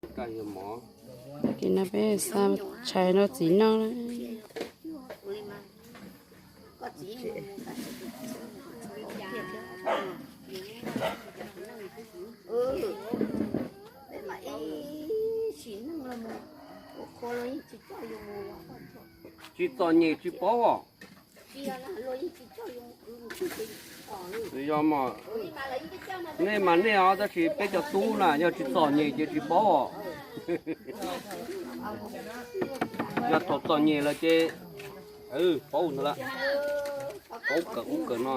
Kis no peb xa tshais rau txiv noj na. Tsis txom nyem tsis paub os. Yog mas, nej mas nej os, tab sis peb cov tub na yog tsis txom nyem ces tsis paub os. Yog thaum txom nyem lawm ces paub ntag lawm, paub kawm ub kawm no.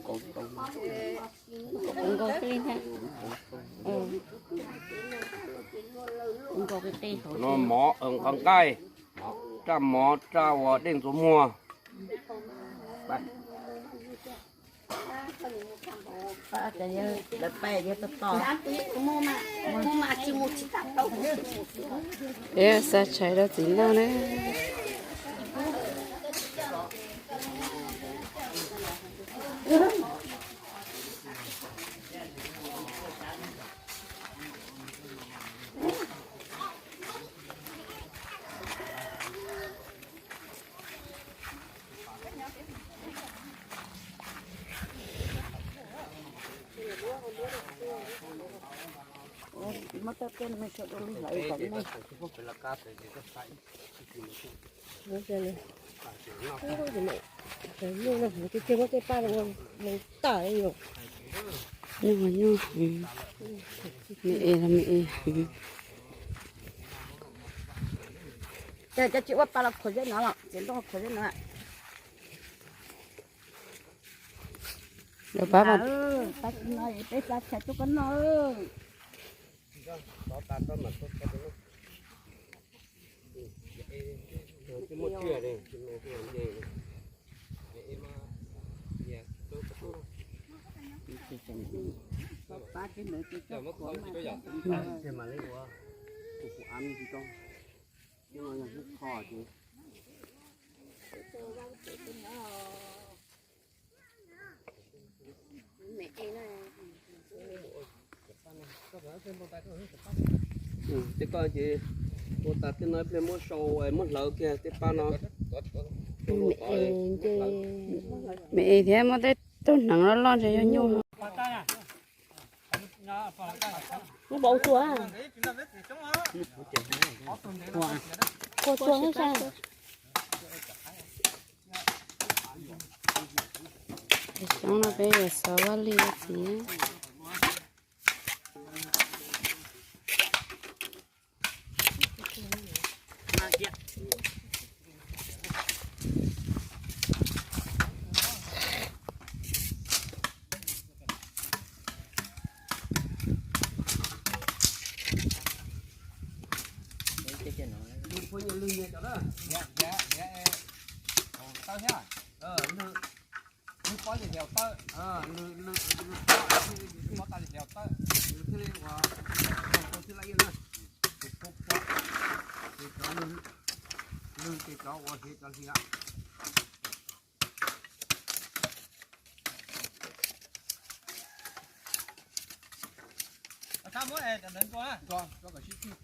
Kuv nkaus xwb li ntag. Kuv nkaus qis qis hauv no ces mov nqaij, raj mov raj uas dej ntxuav muag. Peb xa tshais rau txiv noj na. Nyuj, nyuj, me es los me es. Ces cov tsis ua pa los khuam zeb no los txiv nroj khuam zeb no. Lawv pab, pab no peb xa tshais tuaj koj noj. Tej koj ces ua tas tej no ib pliag muab sau muab hlawv kiag tej pab no. Me es thiab muab tej tug hneev loj loj ntshe yog nyuj. Muab npaum tua, tua tua. Xyoob no peb yuav xov vaj lig txiv. Lwg pob lis hliaus tawm, lwg, lwg, lwg pob tas lis hliaus tawm, lwg thiaj li ua, ua thiaj li na. Ces cov lwg, lwg ces cov ua hliav cov hliav. Tso, tso kom sib txig.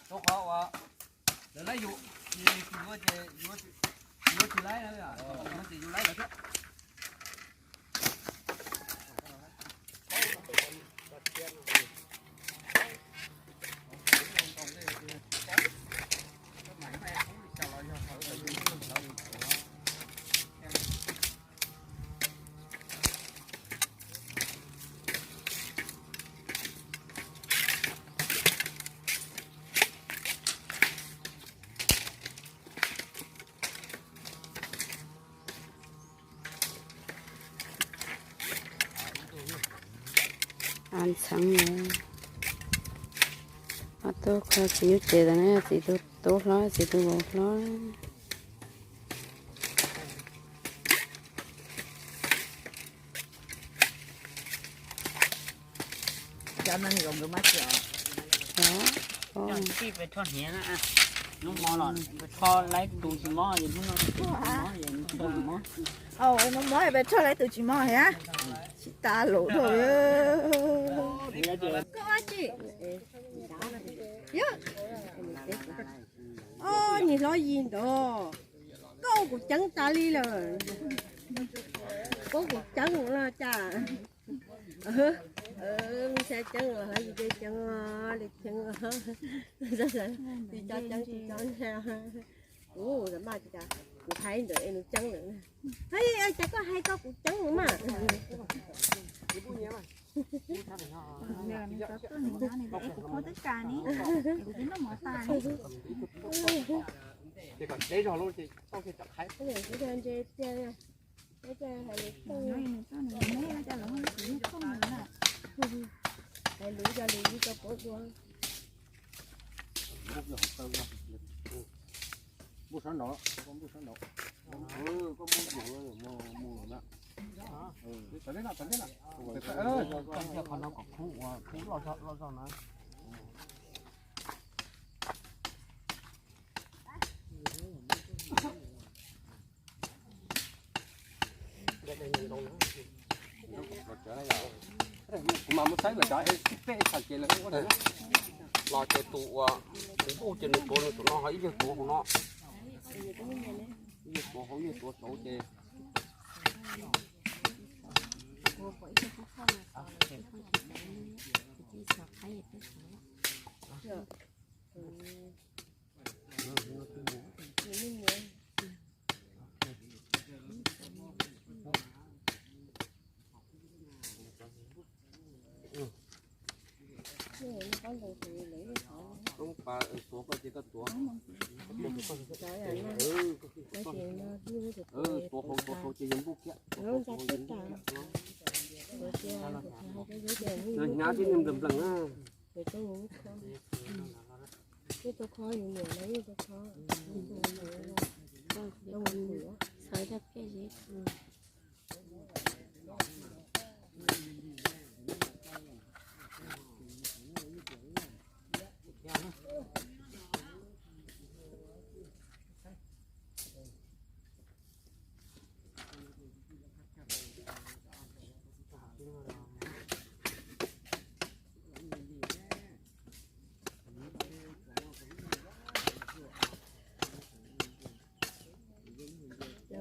Rau qhov uas lawv laij yus, yus yuav ces yuav tsis laij na, yuav ces yus laij lawv thiab. Ntxheev, ob tug kho txiv nyuj ces tas ne, txiv tub hlob, txiv tub vauv hlob. Hnub mob pes tshuaj lawv tus tsis mob thiab. Tsis tas lus dhau. Koj ua tsi? Yog, niam hlob Yis ntawd, koj ua kuv ceeb tas li lawm. Koj ua kuv ceeb los cas? Ntshai ceeb los hlob Yis ceeb, ceeb li ceeb. Tsis tso ceeb tsis tso ntshai. Kuv maj, kuv hais ntawd es nws ceeb lawm. Hais cas koj hais koj kuv ceeb mas. Hais lus cov lus li cov pov dua. Npub sab nraud, koj npub sab nraud. Koj npub mus mus na. Tawm nteb na, tawm nteb na. Qhov no kom khub ua khub loj zog loj zog na. Kuv mam mus saib lawm cov ib peb ib txhais ces lawv ua los ces tus uas kuv npub ces nws tuav nws tus no ho ib leeg tuav hauv no. Ib leeg tuav hauv ib leeg tuav saud ces Tuav koj ces koj tuav. Tuav hauv tuav hauv ces yog npub kiag. Hnyav tib niag nplees nplees na.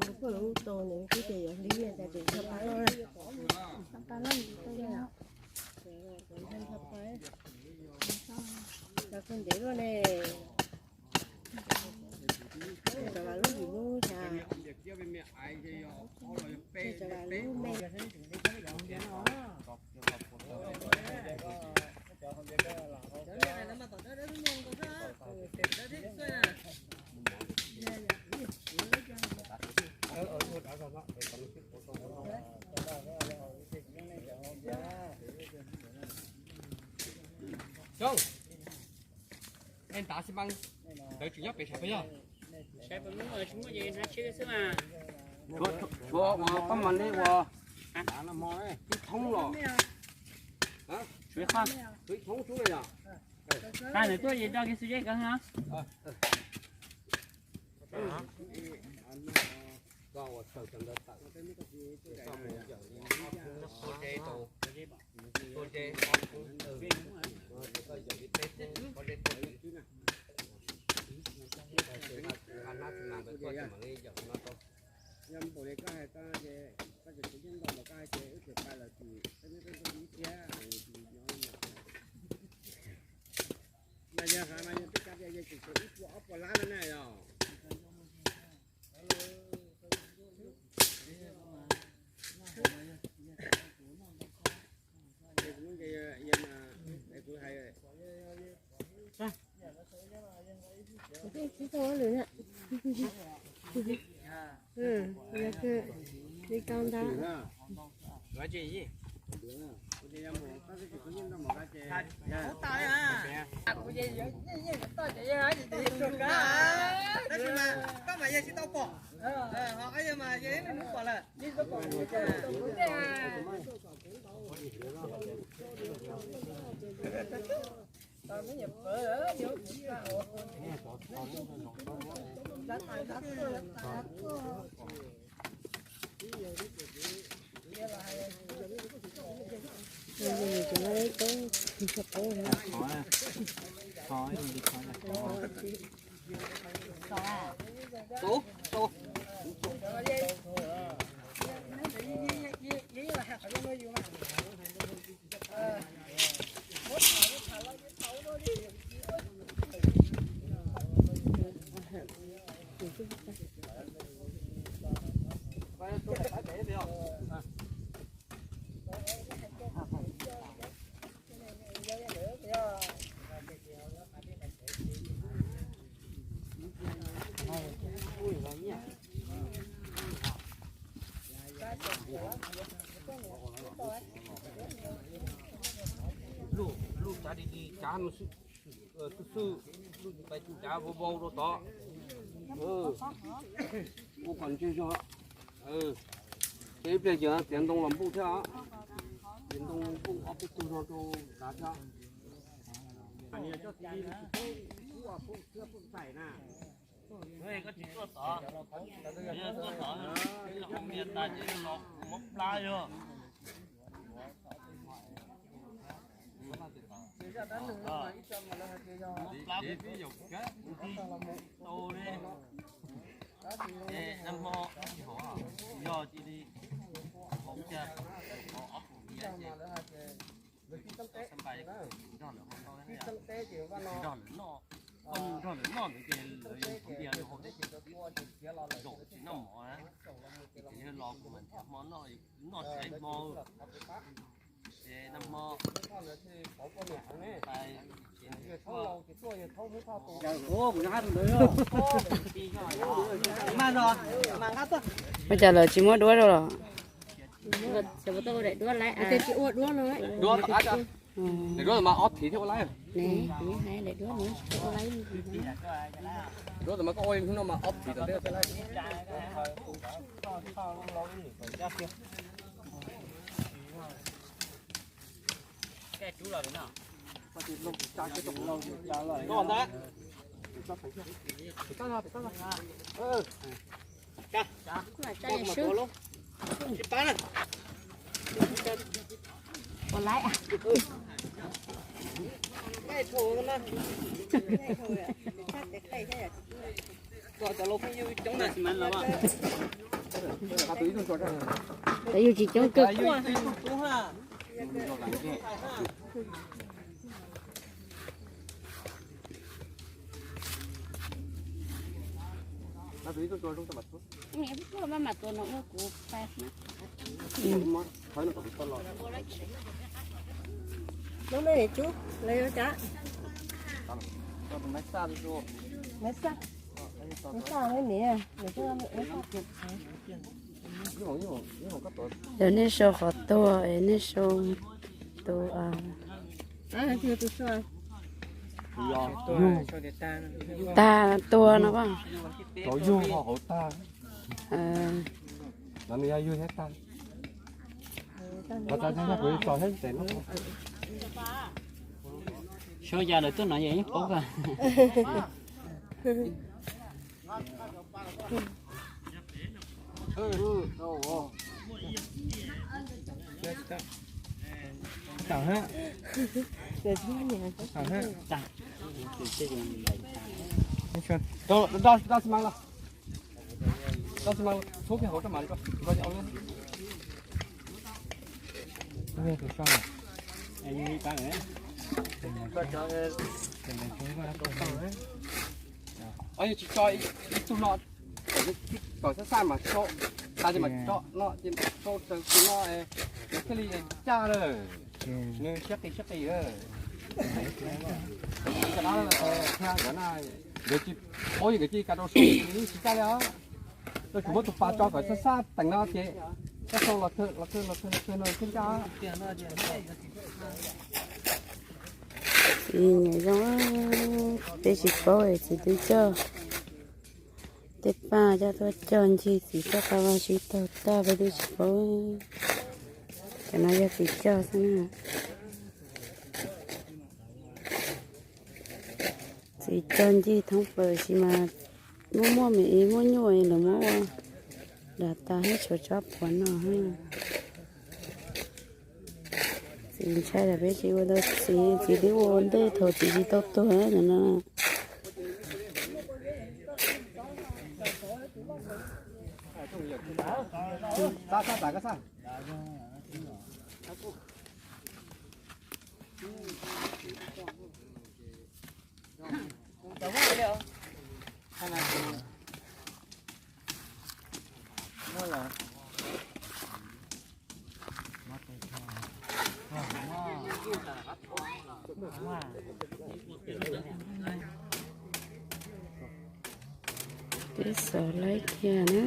Cov poj lub tau nws twb tias yuav hlib na, cas tseem tshaj pab loj na. Cov koj ntev luaj ne. Cov vas lub yim lub cas. Cov vas lub me. Xyoo, nej tav xi mab, lawv tseem nyob pem sav peb yog. Tshuav ua pab mas nej ua ib thoob los, tshuav ib thoob xwb yog. Nws tuaj ces do kiag xwb, koj Yog npaum li koj hais tau ces koj tseem kuv yeej nkaus mas koj hais ces wb tseem pais lawm tim peb neb peb tug ib thiab. Mas yog hais mas yog peb cov tias yog tseem tshuav ib puas ob puas lab no na yog. Li ko ntag. Tab sis mas koj mas yeej tsis tau pom, ho koj yog mas yeej hnub pom lawm. Luj tsav di di tsav mus xwb, xwb xwb, luj tsav vau vau rau tod. Ua kom ntseg zog. Ces ib pliag ces txiav ntoo los npuj thiab os. Txiav ntoo npuj ob peb tug no rau kav thiab. Koj tsis tuaj tod, tuaj tod, mus nias tas ces los kuv muab plab yog. Muab plab tau li. Es nag hmo yog cia li hauv cag ob pum diav ces xab npais nrog lawv hauv no, nrog lawv noj, nrog lawv noj ntawd ces lawv hauv diav zaum tsis noj mov na. Ces yog los kuv mam nrhiav hmo noj, noj tshav hmo. Ces nag hmo Ua cas lawv tsis muab duab rau los? Ces tsis ua duab no. Duab tom qab tso. Daim duab mas ob thiv thiab ua laib. Daim duab mas koj ua ib hnub no mas ob thiv tom ntej thiab laib. Koj ntag. Pem toj no, pem toj no. Ua laib. Cov yug tsis coob kawg. Lub me niam cub, lawv yuav cas? Maiv xaj, maiv xaj, maiv niam. Yog nej sau qhov tuag es nej sau tus tag tuag no. Cov yug ho hauv tag. Nws yog yug thiab tag. Sau yam lawv tuaj no yeej paub kawg. Tsis tso ib tug no, kom xab xaj mas sau, tas ces mas tso no ces sau raws tus no, nws thiaj li caj lawm. Nws siab qis siab qis. Nkawd tsis paub, nkawd cia li kav rau sau, tsis caj li os. Koj tsum muab tus pas tso kom xab xaj teem no ces Txiv nyiam zoo, peb tsis paub es txiv twb coj, tej paj coj tuaj cog ncig, txiv coj qab vaj sib taug tag peb twb tsis paub. Cov no yog txiv cog xwb na. Txiv cog ncig thoob plaws sis mas muaj muaj me muaj nyuaj lawv muab ua dag tas thiab tshuav tsob puav no. Txiv ntshai lawm peb tsis ua tau txiv, txiv twb ua ua ntej thaum txiv tsis tau tuag no. Twb xov laib kiag na.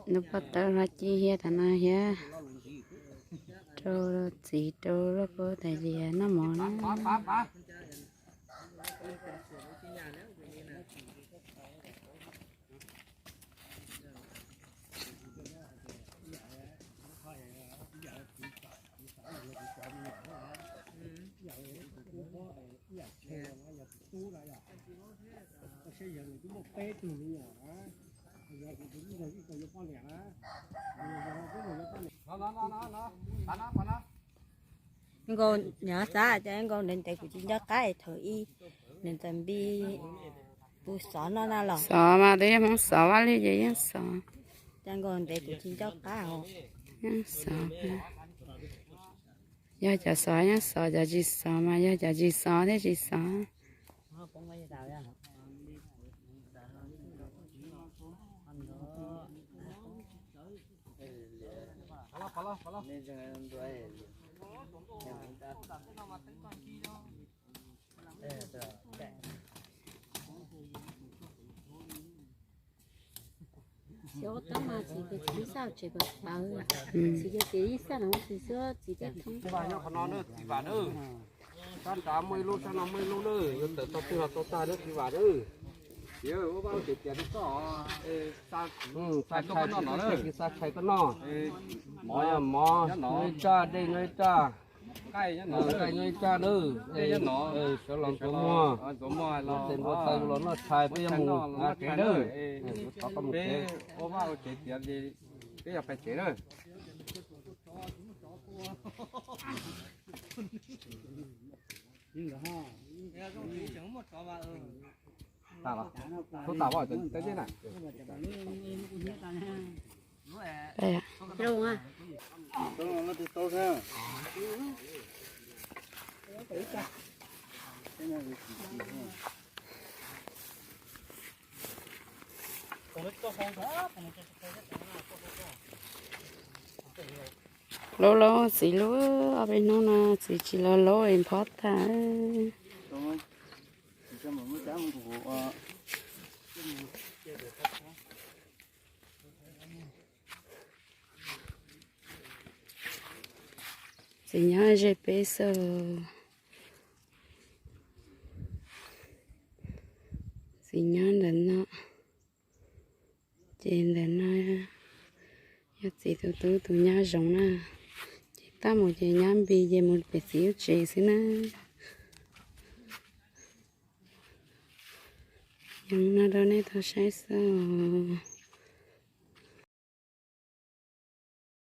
Nws pov tawv hlo ci hiab tam no hiab, rau txiv rau loj kub tais dias noj mov na. Nkaus nyob xav tias nkaus ntev ntev kuv tsis nco qab thaum ub nws txawm npib kuv xov no na los. Xov mas twb yog Hmoob xov, Vaj Lwj ces yeej xov. Cas nkaus ntev kuv tsis nco qab os. Yeej xov. Yog cov xov yeej xov, cov tsis xov mas yog cov tsis xov thiaj tsis xov. Xyov tab mas txiv tias txiv ib xab tsev pawg pawg, txiv tias txiv ib xab no txiv xwb txiv teb thoob. Qhov no na txiv Vam na, sab nrad muaj ib lub, sab no muaj ib lub na, yuav tawm tau twg los tau tag na txiv Vam na. Txiv ua vaj ua tsev tiav li koj, xa tshais koj noj, mov nyob ib raj, dej nyob ib raj, nqaij nyob ib raj na, sawv los ntxuav muag, tes npua taw los noj tshais, peb yuav mus tsev na. Thov koj mus tsev. Peb ua vaj ua tsev tiav li, peb yuav pais tsev na. Laub laub txiv lub, ob peb hnub no txiv tsis los laub es phob tag. Txiv nyob ze peb xwb. Txiv nyob ntawm no, ces ntawm no yog txiv tus tub tus nyab zoov na. Ces tab mus ces nyab npis ces mus pem txiv lub tsev xwb na. Yog no rau nej tau saib xwb os.